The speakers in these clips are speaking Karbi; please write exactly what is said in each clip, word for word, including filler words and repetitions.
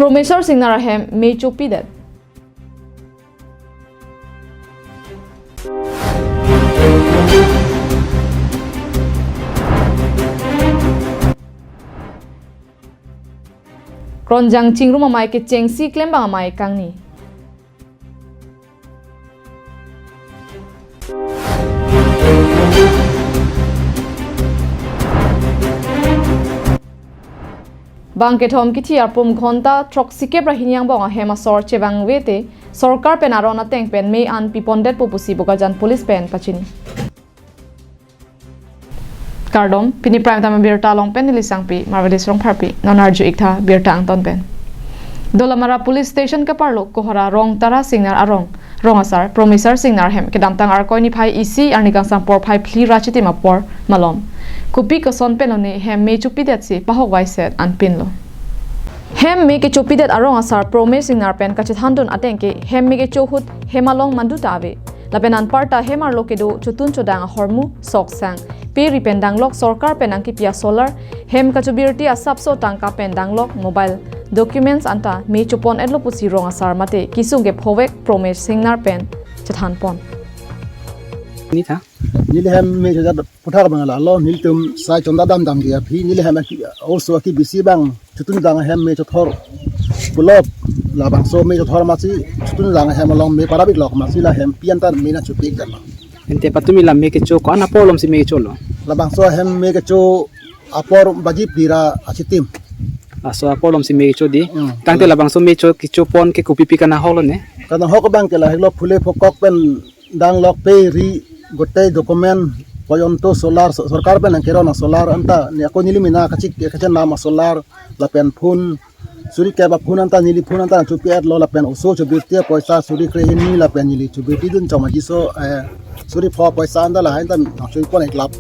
Promeswar Singnar ahem me chopidet. Kronjang Chingrum Amei kechengsi klembang amei kangni. Bang kethom kithi arpum ghonta throksikep ra hini angbong ahem asor chevangve te sorkar pen aron ateng pen me an pipondetpo pusi Bokajan Police pen pachini. Kardom, pini Prime Time abirta along pen neli Sangpi Marvelous Rongpharpi, non arju-ik tha birta angton pen. Dolamara Police Station kaparlo Kohora Rongtara Singnar arong rong asar Promeswar Singnar ahem kedamtang Arkoi niphai isi arni kangsam porphai phli ra chitim apor malom kopi koson pen lone hem me chopidetsi pahokvai set anpinlo. Hem me kechopidet arong asar Promeswar Singnar pen kachethandun ateng ke hem me kecho ahut hem along mandu ta ave. Lapen anparta hem arlo kedo chotun chodang ahormu, sok sang, pe ri pen danglok sorkar pen nangkepi asolar, hem kachobirti asapso tangka pen danglok mobile documents anta me chopon-etlo pusi rong asar mate kesung kephovek Promeswar Singnar pen chethanpon. Ni tha? Neli hem me chojat puthak abang lalo, nelitum sai chonda damdam dia phi, neli hem aki, also aki bisi bang chotun dang hem me chothor pulo, labangso me chothor masi chotun dang hem along me parabik lok masi la hem pi anta me nangchopik dan lo. Ante patumi la me kecho ko-an apor alomsi me kecholo? Labangso hem me kecho apor baji phli ra achitim. Laso apor alomsi me kecho di. Hmm. Tangte labangso me cho kechopon ke kopipi kanahoklo ne? Kanahok abang ke lahelo phule phokok pen danglok pe ri gotei document poyonto solar so-, sorkar pen nangkeron asolar anta ne ako neli mena kachik kachenam asolar lapen phone suri kep aphone anta neli phone anta chopi-etlo lapen oso chobirti apoisa suri krehini lapen neli chobirti dun chom ajiso, eh, suri pho poisa anta lahai anta nangchopon-eklap.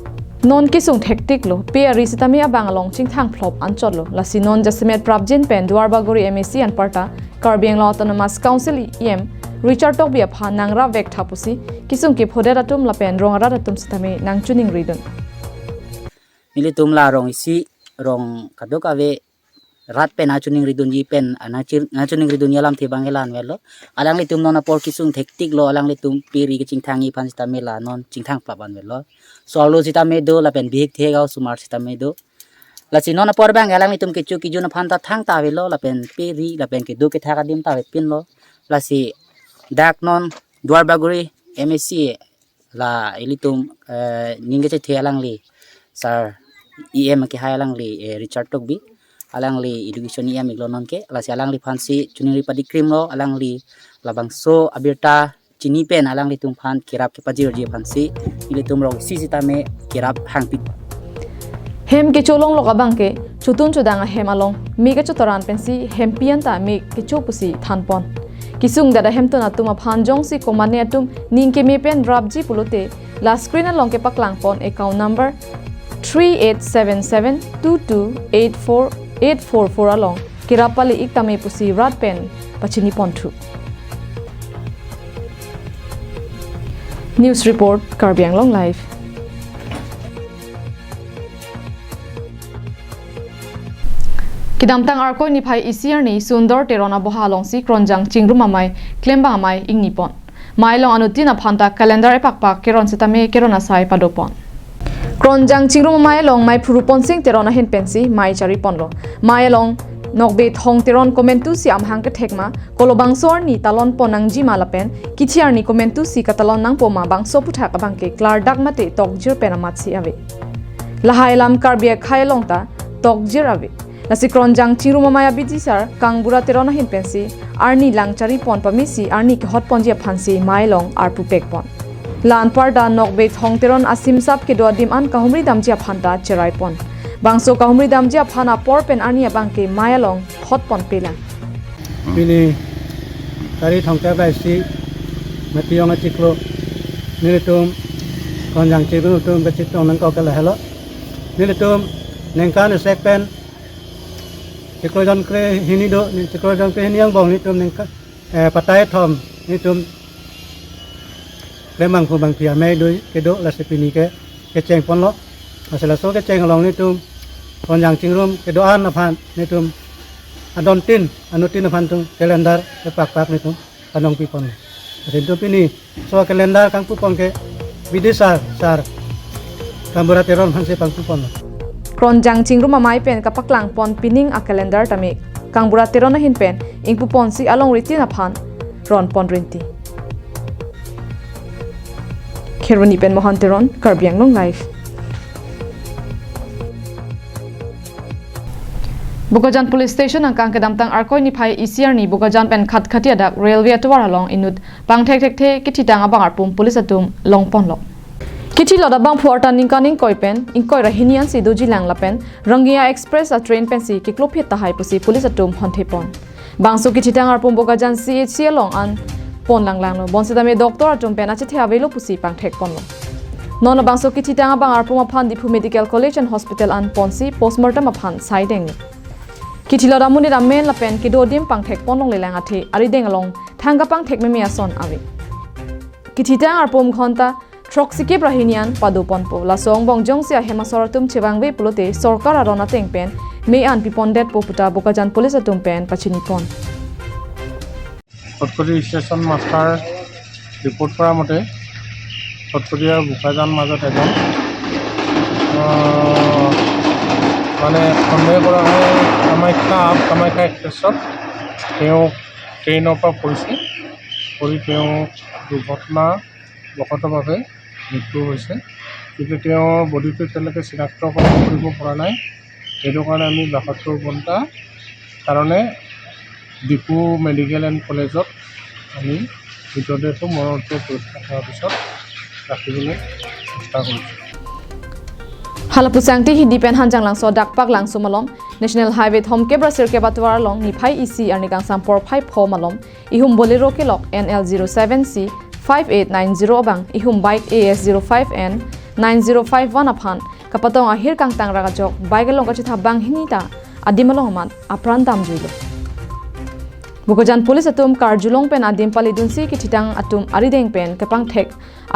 Non kesung thektiklo, pe ari sitame abang along chingthang phlop anchotlo. Lasi non jasemet prapjin pen Duarbagori M A C anparta Karbi Anglong Autonomous Council E M Richard Tokbi aphan nangrap vek tha pusi kesung kephodet atum lapen rong arat atum sitame nangchoningridun. Nelitum la rong isi, rong kadokave rat pen nangchoningridunji pen, ah, nangchir-, nangchoningridunji alamthe abang ke la-an avelo. Alanglitum non apor kesung thektiklo, alanglitum pe ri kachingthangji aphan sitame la non chingthang phlap an avelo. So arlo sitame do lapen bihek thek osomar sitame do. Lasi non apor abang alanglitum kecho kejun aphan ta thangta avelo lapen pe ri lapen kedo kethak adim ta avepinlo. Lasi dak non Duarbagori M A C la ilitum, eh, ning kechethe alangli sir E M kehai alangli, eh, Richard Tokbi, alangli education E M iklo non ke, lasi alangliphansi choningri padikrimlo, alangli labangso abirta chini pen alanglitum aphan kerap kepajirji aphansi ilitum rong isi sitame kerap hangpik. Hem kecho longlok abang ke chotun chodang ahem along me kecho toran pensi hem pi anta me kecho pusi thanpon. Kesung dada hemtun atum aphan jongsi komatne atum ning keme pen rapji pulote la screen along kepaklangpon account number three eight seven seven two two eight four eight four four along kerap pali-ik tame pusi rat pen pachiniponthu. News report, Karbi Anglong Live. Kedamtang Arkoi niphai isi arni Sundor Teron aboha alongsi Kronjang Chingrum Amei klembang amei ingnipon. Mei along anuttin aphanta calendar epakpak keron sitame keron asai padopon. Kronjang Chingrum Amei along Mei Phuruponsing Teron ahin pensi mei chariponlo. Mei along Nokbe Thong Teron komantusi amahang kethek ma, kolobangso arni talonpon nangji ma lapen kithi arni komantusi katalon nangpo ma bangso aphuthak abang ke klardak mate tokjir pen amatsi ave. Lahai alam Karbi akhei along ta tokjir ave. Lasi Kronjang Chingrum Amei abidi sar Kangbura Teron ahin pensi arni lang charipon pamesi arni kehotponji aphansi mei along arpu pekpon. La anparta Nokbe Thong Teron asimsap kedo adim an kahumri damji aphanta cheraipon. Bangso kahumri damji aphan apor pen arni abang ke mei along hotpon pelang. Pini tarik thomkep ra isi Matiyong achiklo, nelitum Kronjang Chingrum atum kachetong nangkok ke lahelo. Nelitum ningkan isi pen chiklo jon krehini do, ni chiklo jon krehini angbong nelitum ningkan, eh, patai thom nelitum klembang phu bangphi amei do kedo, lasi pini ke kechengponlo. Lasi laso kecheng along nelitum Kronjang Chingrum kedo-an aphan nelitum adontin, anuttin aphan tung calendar kepakpak nelitum kanong pipon. Rintu pini so calendar kangpupon ke bidisar, sar Kambura Teron aphansi pangpupon. Kronjang chingrum amei pen kapaklangpon pining a calendar tame Kambura Teron ahin pen ingpuponsi alongritin aphan ronpon rinti. Kheroni pen Mohan Teron, Karbi Anglong Live. Bokajan Police Station angkang kedamtang Arkoi niphai isi arni Bokajan pen Khatkhati adak railway atovar along inut pangthek thekthe kithitang abang arpum police atum longponlo. Kithilot abangphu arta ningkan ingkoi pen ingkoi ra hini ansi dojilang lapen Rangia Express a train pensi keklophit tahai pusi police atum honthepon. Bangso kithitang arpum Bokajan C H C along an ponlanglanglo. Bonsetame doctor atum pen achethe avelo pusi pangthekponlo. Non labangso kithitang abang arpum aphan Diphu Medical College and Hospital an ponsi postmortem aphan saidenglo. Kithilot amonit amen lapen kedo adim pangthekpon longlelang athe arideng along thang kapangthek meme ason ave. Kithitang arpum ghonta throksikep ra hini an padoponpo. Laso angbong jongsi ahem asor atum chevangve pulote sorkar aron ateng pen me an pipondetpo puta Bokajan police atum pen pachinipon. Khatkhati station master report কৰা মতে খটখটি আৰু বোকাজান মাজত এজন, আহ, মানে সন্দেহ কৰা হয় কামাখ্যা, আপ কামাখ্যা এক্সপ্ৰেছত তেওঁ ট্ৰেইনৰ পৰা পৰিছে। পৰি তেওঁ দুৰ্ঘটনা বশতভাৱে মৃত্যু হৈছে, কিন্তু তেওঁৰ বডিটো এতিয়ালৈকে চিনাক্তকৰণ কৰিব পৰা নাই। সেইটো কাৰণে আমি বাসত্তৰ ঘণ্টা কাৰণে ডিফু মেডিকেল এণ্ড কলেজত আমি মৃতদেহটো মৰণোত্তৰ পৰীক্ষা কৰাৰ পিছত ৰাখিবলৈ চেষ্টা কৰিছোঁ। Hala pusangti hidi pen Hanjanglangso dakpak langso malom National Highway thomkep ra sirkep atovar along niphai isi arni kangsam porphai pho malom ihum Bolero kelok N L zero seven C five eight nine zero abang ihum bike A S zero five N nine zero five one aphan kapatong ahir kangtang ra kachok bike along kachetha banghini ta adim along amat apran damjuilo. Bokajan police atum karjulong pen adim palidunsi kithitang atum arideng pen kepangthek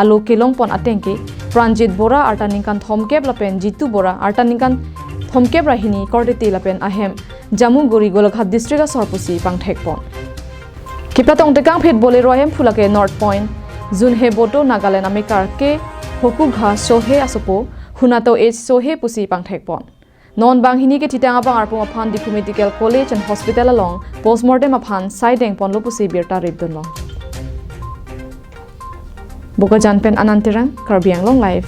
alo kelongpon ateng ke Pranjit Bora arta ningkan thomkep lapen Jitu Bora arta ningkan thomkep ra hini korte lapen ahem Jamuguri Golaghat district asor pusi pangthekpon. Kepatong tekangphit Bolero ahemphu lake North Point, Junhe Boto Nagaland amekar ke Hokugha Sohe asopo, Hunato H Sohe pusi pangthekpon. Non banghini kethitang abang arpum aphan Diphu Medical College and Hospital along postmortem aphan saidengponlo pusi birta ripdunlo. Bokajan pen Anand Terang, Karbi Anglong Live.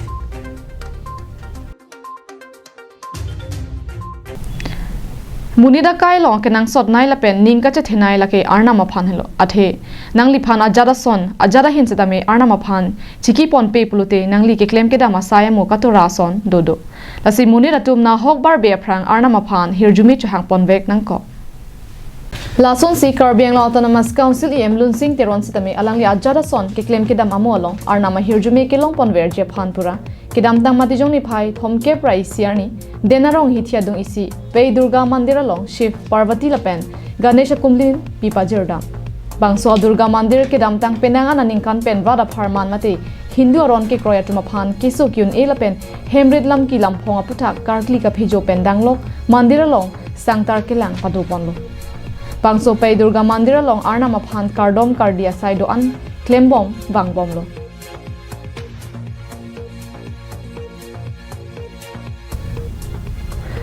Monit akai along kenangsotnei lapen ning kachethenei lake Arnam aphan helo. Athe nangliphan ajat ason, ajat ahin setame Arnam aphan chikiponpe pulote nangli keklem kedam asai amo katora ason dodo. Lasi monit atum nahok barbe aphrang Arnam aphan hirjume chohangponvek nangkok. Lasonsi Karbi Anglong Autonomous Council E M Lunsing Teron setame alangli ajat ason keklem kedam amo along Arnam ahirjume kelongponverji aphan pura kedamtang Matijong niphai thomkep ra isi arni Denarong hithi adung isi Pei Durga Mandir along Shiv Parvati lapen Ganesh akumlin pipajirdam. Bangso Durga Mandir kedamtang penang an aningkan pen vat apharman mate Hindu aron kekroi atum aphan keso ki-un-e lapen hemrit lam ki lamphong aputhak karkli kaphejo pen danglok mandir along sangtar kelang padoponlo. Bangso Pei Durga Mandir along Arnam aphan kardom kardi asai do-an klembom vangbomlo.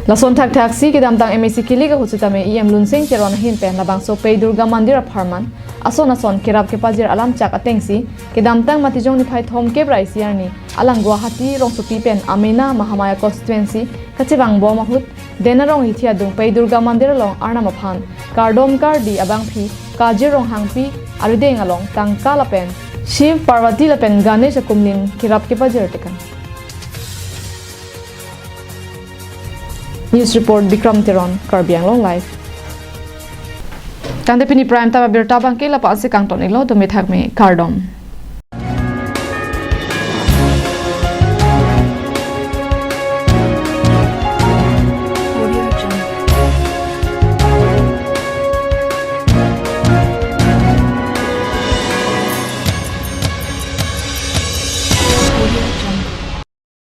Lason thakthaksi kedamtang M A C kilik ahut setame E M Lunsing Teron ahin pen labangso Pei Durga Mandir apharman ason ason kerap kepajir alam chak atengsi kedamtang Matijong niphai thomkep ra isi arni alang Guwahati rongsopi pen Amena Mahamaya constituency kachevangbom ahut Denarong hithi adung Pei Durga Mandir along Arnam aphan kardom kardi abangpi Kajir Ronghangpi arideng along tangka lapen Shiv Parvati lapen Ganesh akumlin kerap kepajir tekang. News report Bikram Teron, Karbi Anglong Live. Tangte pini prime time abirta abangke la-an si kangton-iklo, dome thakme, kardom.